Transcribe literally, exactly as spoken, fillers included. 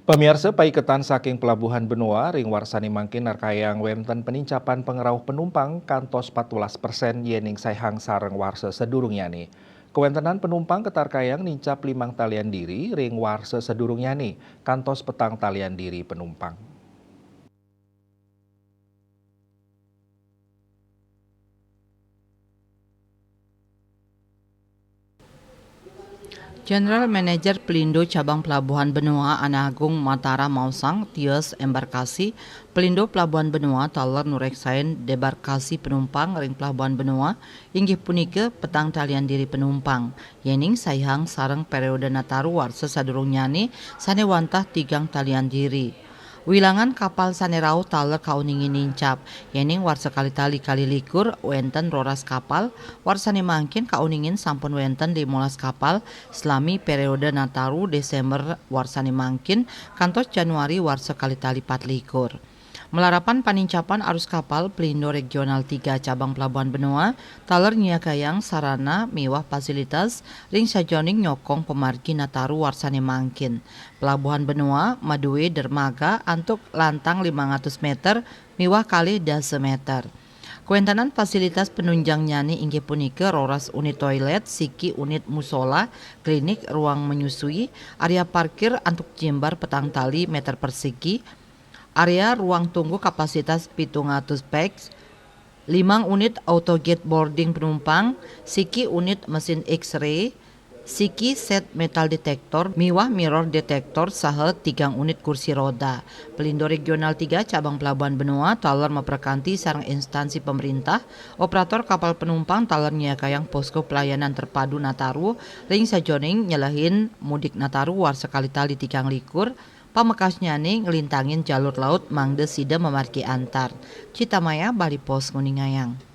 Pamiarsa, paiketan saking pelabuhan benua ring warsane mangkin narkayang wenten penincapan pangrauh penumpang kantos patbelas persen yening saihang sareng warsa sadurungnyané. Kawentenan penumpang katarkayang nincap limang talian diri ring warsa sadurungnyané kantos petang talian diri penumpang. General Manager Pelindo Cabang Pelabuhan Benua Anagung Matara maosang, tios embarkasi Pelindo Pelabuhan Benua taler nureksain debarkasi penumpang ring Pelabuhan Benua inggih punika petang talian diri penumpang, yening saihang sareng periode Nataru warsa sadurungnyané sane wantah tigang talian diri. Wilangan kapal sane rauh taler kauningin nincap, yening warsa kalitali kali likur wenten roras kapal, warsane mangkin kauningin sampun wenten limolas kapal selami periode Nataru Desember warsane mangkin kantos Januari warsa kalitali patlikur. Malarapan panincapan arus kapal, Pelindo Regional tiga Cabang Pelabuhan Benua taler nyiagayang sarana miwah fasilitas ring sajeroning nyokong pamargi Nataru warsane mangkin. Pelabuhan Benua madue dermaga antuk lantang limang atus meter miwah kalih dasa meter. Kawentenan fasilitas penunjangnyane inggih punika roras unit toilet, siki unit musola, klinik, ruang menyusui, area parkir antuk jembar petang tali meter persegi, area ruang tunggu kapasitas pitung atus pax, limang unit autogate boarding penumpang, siki unit mesin X-ray, siki set metal detector miwah mirror detector saha tigang unit kursi roda. Pelindo Regional tiga Cabang Pelabuhan Benua taler maprakanti sareng instansi pemerintah, operator kapal penumpang taler nyiagayang posko pelayanan terpadu Nataru ring sajeroning nyelehin mudik Nataru warsa kalitali tigang likur, pamekasnyane nglintangin jalur laut mangda sida mamargi antar. Citamaya, Bali Post nguningayang.